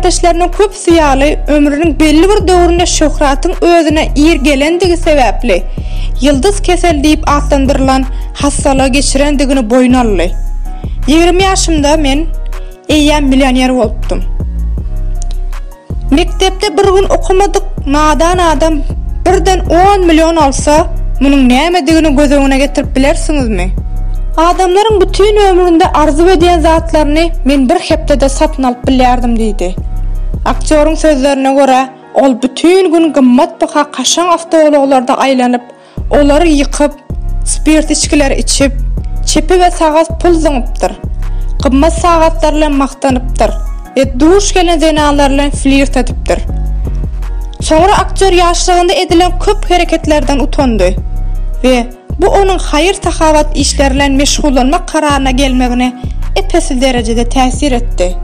kärdeşleriniň köpüsi ýaly ömrüniň belli bir döwründe şöhratyň özüne ir gelendigi sebäpli, ýyldyz keseli diýip atlandyrylan hassalygy geçirendigini boýun aldy. 20 ýaşymda men eýýäm millioner bolupdym. Mekdepde bir gün okamadyk nadan adam birden on million alsa, munuň nämedigini göz öňüne getirip bilersiňizmi? Adamlaryň bütin ömründe arzuw edýän zatlaryny men bir hepdede satyn alyp bilýärdim diýdi. Aktýoryň sözlerine görä, ol bütin gün gymmatbaha kaşaň awtoulaglarda aýlanyp, Olary ýykyp, spirt içgileri içip, çepe we saga pul zyňypdyr. Gymmat sagatlar bilen magtanypdyr we duş gelen zenanlar bilen flirt edipdir. Soňra aktýor ýaşlygynda edilen köp hereketlerden utandy we bu onuň haýyr-sahawat işleri bilen meşgullanmak kararyna gelmegine ep-esli derejede täsir etdi.